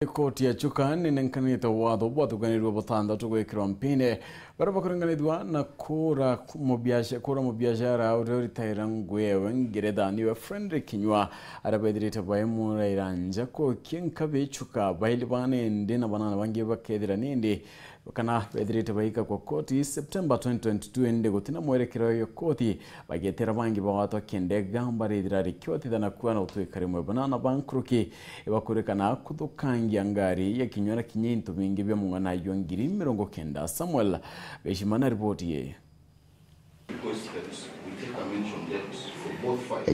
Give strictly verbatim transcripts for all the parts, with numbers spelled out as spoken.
Koti ya Chuka ninenkanite watho bwathuganirwe buthanthatu gwikirwa mpini baria bakuringanithua na kura mubiacara, kura mubiacara uria uritaira ngugi ewe Ngeretha niwe Fredrick Kinyua, aria bethirite baimuraira nja kokie nkabi Chuka baili bana indi na banana bangi bakethira nindi kana bethirite baika kwa koti September twenty twenty-two, indi gutina mwerekero ya koti, bagietera bangi bagwatwa kiende gamba rithira rikiotithana kuana gutwika rimwe banana ba nkuruki ibakurikana kuthukangia ngari ya Kinyua na kinya into bingi bia mung'ana jwa ngiri mirongo kenda. Samuel Gaishima na riboti ii.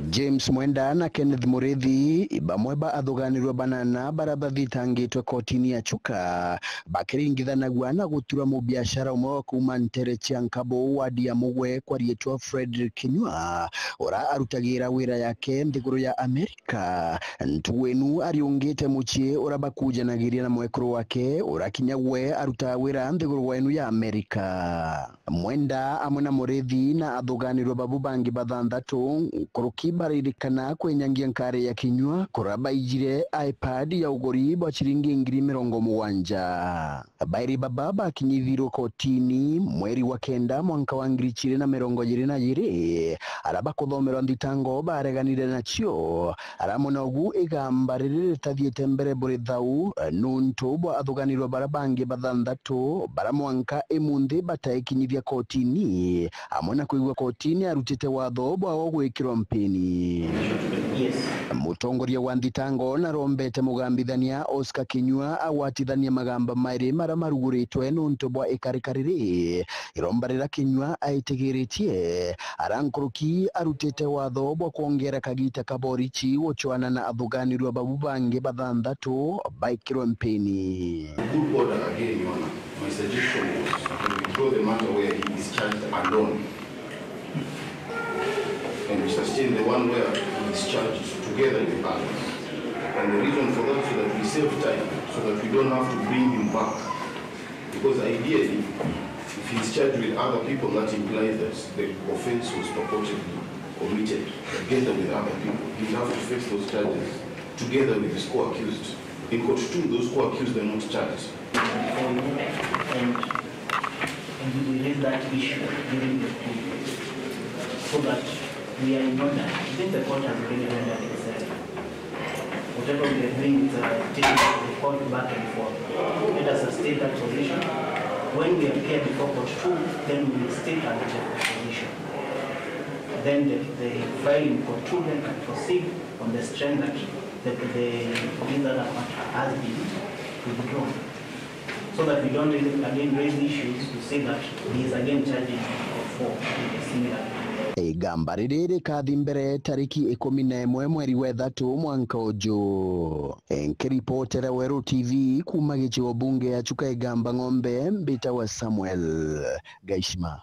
James Mwenda na Kenneth Murithi, bamwe ba athuganirwe banana baria bathitangitwe kotini ya Chuka, bakiringithanagua na gutura mubiacara umwe wa kuuma ntere cia Nkabo, wadi ya Mugwe, kwa riitwa Fredrick Kinyua, uria arutagira wira yake nthiguru ya Amerika. Ntugu inu ariungite mucii uria bakujanagiria na mwekuru wake, uria kinya gwe arutaga wira nthiguru inu ya Amerika. Mwenda amwe na Murithi na athuganirwe babu bangi bathanthatu, nkuruki baririkana kwinyangia nkari ya Kinyua, kuria baijire iPad ya uguri bwa ciringi ngiri mirongo mugwanja. Bairi baba bakinyithirwe kotini mweri wa kenda mwanka wa ngiri ciiri na mirongo iiri na iiri, aria bakuthomerwa nthitango bareganire nacio. Aria amwe na ugu igamba riri ritathiite mbere buri thau, nuntu bwa athuganirwe baria bangi bathanthatu baria mwanka imunthi bataikinyithia kotini, amwe na kwigua kotini arutite watho bwao gwikirwa mpini. Yes. Mutongoria wa nthitango narombete mugambithania Oscar Kinyua agwatithanie magamba mairi maria maruguritwe nuntu bwa ikarika riri. Iromba riria Kinyua aitigiritie, aria nkuruki arutite watho bwa kwongera kagita ka borichi gucwana na athuganirwa babu bangi bathanthatu baikirwe mpini. Good order again, Your Honor. My suggestion was to withdraw the matter where he is charged alone and to sustain the one where he is charged together with others. And the reason for that, so that we save time, so that we don't have to bring him back. Because ideally, if he's charged with other people, that implies that the offense was purportedly committed together with other people. He will have to face those charges together with his co-accused. In court two, those co-accused are not charged. And, and we raised that issue during the plea, so that we are in order. I think the court has already rendered itself. Whatever we are doing is, uh, taking the court back and forth. Let us sustain that position. When we appear before court two, then we will state our legal position. Then the, the file in court two then can proceed on the strength that the, the, this other matter has been withdrawn. So that we don't really again raise issues to say that he is again charged with four in a similar. Igamba riri rikathi mbere tariki ikumi na imwe mweri wa ithatu mwanka uju. Nkiripotera Weru T V kuuma gicigo bunge ya Chuka Igamba Ng'ombe, mbitawa Samuel Gaishima.